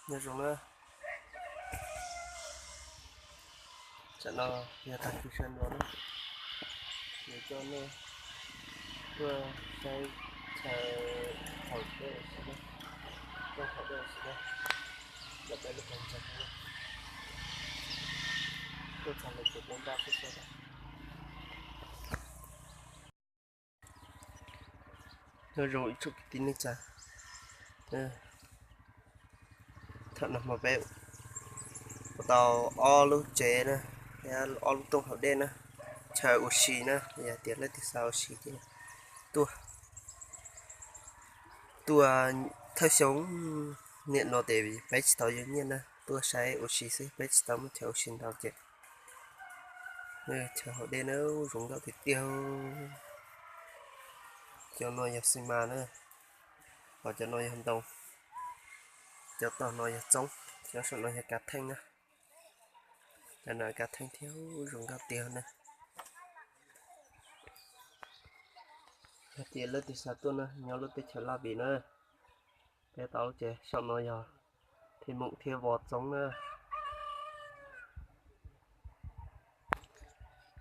Nyob zoo na, tsam no yog tag kis sawv ntxov na, yuav coj nej tuaj saib chaw haus dej si na, rooj haus dej si na, los peb lub qhov ntxa na, tuaj txog lawm ces peb npaj xwb xwb. Nyob zoo ib tsoom kwv tij neej tsa, thaum no hmo peb ua tau ob lub tsev na, thiab ob lub rooj haus dej na, chaw ua si na, yog tias leej twg xav ua si ces tuaj, tuaj thawj xyoo niam no ces peb tsis tau yuav nyiaj na, tuaj saib ua si xwb, peb tsis tau muaj chaw ua si ntau ces chaw haus dej na zoo nkauj tiag tiag. Cov no yog xi mas na, ho cov no yog ntoo, cov tog no yog txoob, cov saum no yog kav theej na, cov no kav theej thiab zoo nkauj tiag na. Yog tias leej twg xav tuaj na, nyob lub teb chaws Laj Vim na, peb tau lub tsev saum no yog thij moom thiab vov txoob na.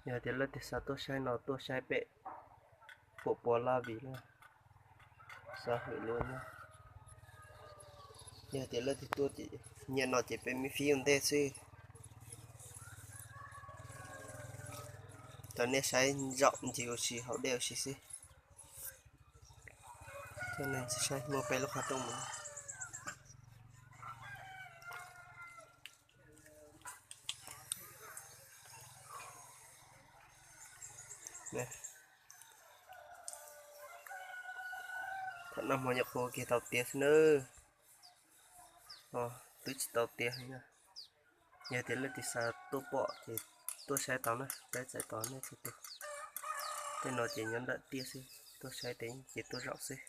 Yog tias leej twg xav tuaj saib no tuaj saib pem puam puas Laj Vim na, xav hwm lub na. Yog tias leej twg tuaj ces nyiam no ces peb miv fib ua ntej xwb, rau nej saib zaum ncig ua si haus dej ua si xwb. Coj nej saib muaj peb lub qhov rooj mus. Thaum no hmo nyuam qhuav kiag tau tiav xwb nawb, twb tsis tau tiav heev na. Yog tias leej twg xav tuaj pom ces tuaj saib tau na, peb txais tos nej txhua tus. Tej no ces nyob nram tiaj xwb, tuaj saib ces tuaj zaum xwb.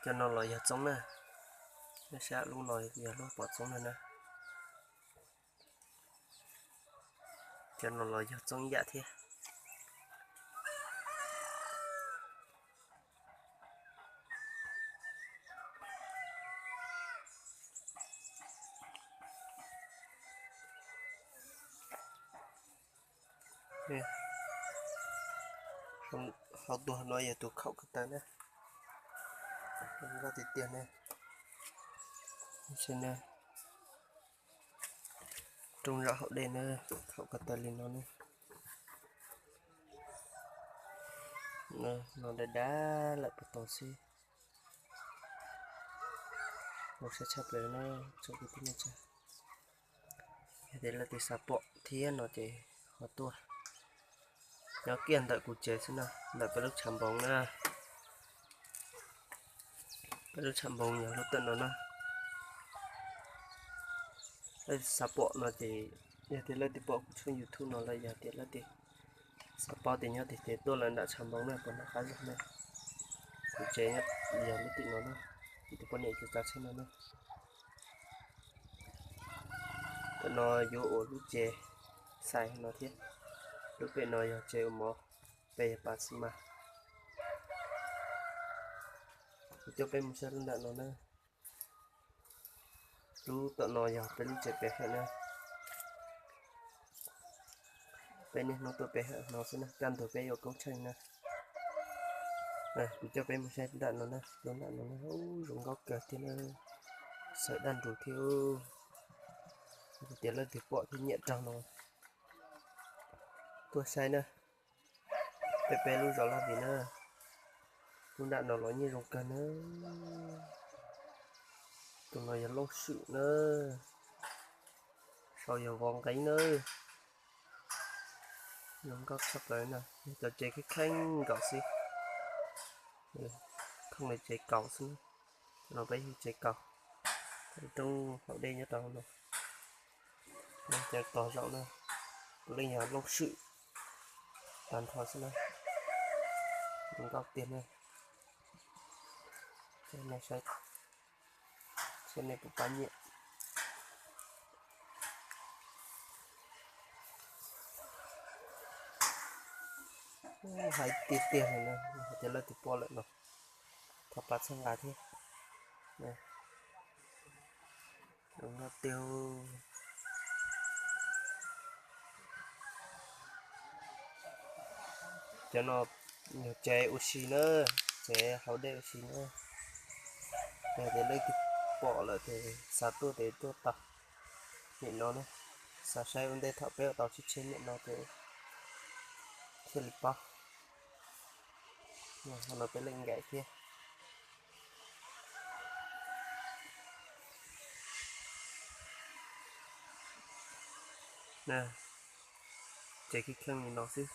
Cov no los yog txoob na, nej saib lub no yog lub pom txoob no na. Cov no los yog txoob ib yam thiab. Hauv tuag no yog tus khaum ko taw na, zoo nkauj tiag tiag na. Rooj zaum haus dej na, khaum ko taw li no na. No dav dav lawm puag tod xwb. Ua siab tshaj plaws na tsoom kwv tij neej tsa. Yog tias leej twg xav pom thiab no ces ho tuaj. Nyob kiag ntawm kuv tsev xwb na, ntawm peb lub tshav npoov na. Peb lub tshav npoov yog lub tawm no na. Leej twg xav pom no ces yog tias leej twg pom kuv tshooj YouTube no los yog tias leej twg xav paub tias nyob tim tev tuaj lawm nram tshav npoov na, puas noj qab zog na. Kuv tsev yog lub tim no na, kuv tus poj niam tsev tsav tsheb no na. Tam no yuav ua lub tsev xais no thiab. Lub pem no yog tsev ua mov, pem yog pas xi mas. Kuv coj peb mus saib lub nram no na. Lub tom no yog peb lub tsev pe hawm na. Peb niaj hnub tuaj pe hawm no xwb na, kaj ntug peb yuav koob tsheej na. Kuv coj peb mus saib nram no na, lub nram no na, zoo nkauj kawg thiab na, xawm daj nrus thiab. Yog tias leej twg pom thiab nyiam raug no tuaj saib na. Peb peb lub zos Laj Vim na, lub nram no los yeej zoo kawg na. Tus no yog Looj Swm na, sau yog Vov Nqeeb na. Zoo nkauj tshaj plaws na, yog cov tsev kheej kheej nkaus xwb, thooj li tsev kaus xwb na. Cov no peb yug tsev kaus, rooj haus dej nyob rau no. Cov tog zaum na, puav leej yog Looj Swm tag nrho xwb na. Zoo nkauj tiag na. Saib nej puas pab nyiam. Hais tiag tiag li na, hais tias leej twg pom lawm no thov pab txhawb nqa thiab. Zoo nkauj tiag. Cov no yog tsev ua si na, tsev haus dej ua si na. Yog tias leej twg pom lawm ces xav tuaj ces tuaj tau. Nim no na, xav saib ua ntej thaum peb ua tau tsheb nim no ces thiaj li paub. Qhov no peb lej nkaim thiab. Tsev kheej kheej li no xwb,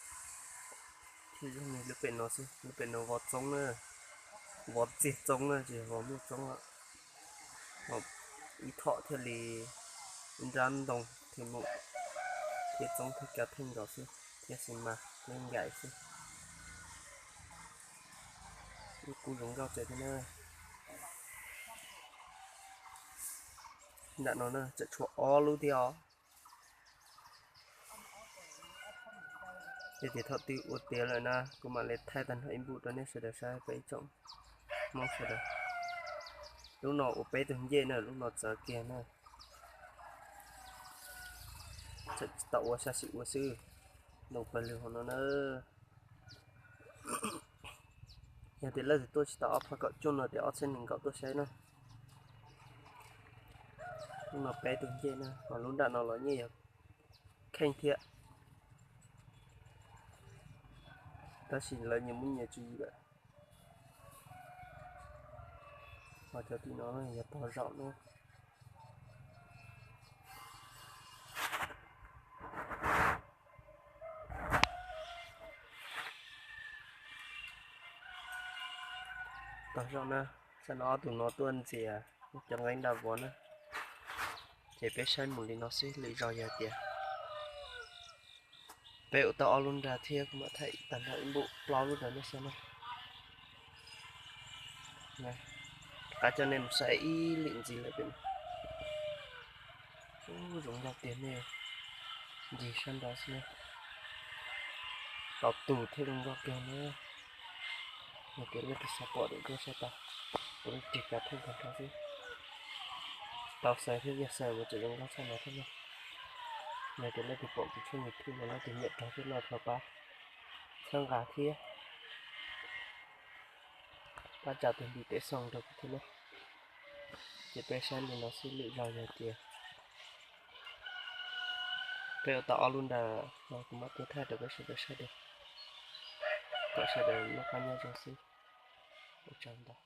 thiaj zoo li lub pem no xwb. Lub pem no vov txoob na, vov txiag txoob na, tsis yog vov muaj txoob lawm. Ib thom thiaj li ib nrab ntoo thiaj mus, thiab txoob thiaj kav theej nkaus xwb, thiab xi mas thiab nkaim xwb. Lub kub zoo nkauj tsev thiab na. Nram no na tseem tshuav ob lub thiab os. Yog tias thaum twg ua tiav lawm na kuv mam li thaij tag nrho ib npum rau nej sawv daws saib peb ib tsoom Hmoob sawv daws. Lub no ua peb tug ncej na, lub no txawv kiag na. Tseem tsis tau ua, xyov xyov ua xwb. Ntoo pawg lug hauv no na. Yog tias leej twg tuaj tsis tau ob phav kaum cuaj no ces ob txhiab nees nkaum tuaj saib na. Lub no peb tug ncej na, ho lub nram no los yeej yog kheej thiab, tab sis lawv nyias muaj nyias tswv yim lawm. Ho cov tim no yog tog zaum na. Tog zaum na, sab no ob tug no tuaj ntxias cov nqeeb nram vov na. Ces peb saib mus li no xwb, lwm zaus yog tias peb ua tau ob lub nra thiab kuv mam thaij tag nrho ib npum plaub lub rau nej saib na. Rov qab coj nej mus saib ib lwm ntxiv lawm pem no. Ub, zoo nkauj tiag nej, ncig sab nraud xwb na. Tau tus thiab zoo nkauj kawg na. Yog tias leej twg xav pom ces tuaj saib tau, kuv ris kav theej tag nrho xwb. Tau xaws thiab yog xaws mas tseem zoo nkauj tshaj no thiab na. Yog tias leej twg pom kuv tshooj YouTube no leej twg nyiam raug thiab no thov pab txhawb nqa thiab pab tsa tus ntiv tes xoo rau kuv thiab na. Ces peb saib li no xwb, lwm zaus yog tias peb ua tau ob lub nra no kuv mam tuaj thaij rau peb sawv daws saib dua. Kom sawv daws noj qab nyob zoo xwb. Ua tsaug ntau.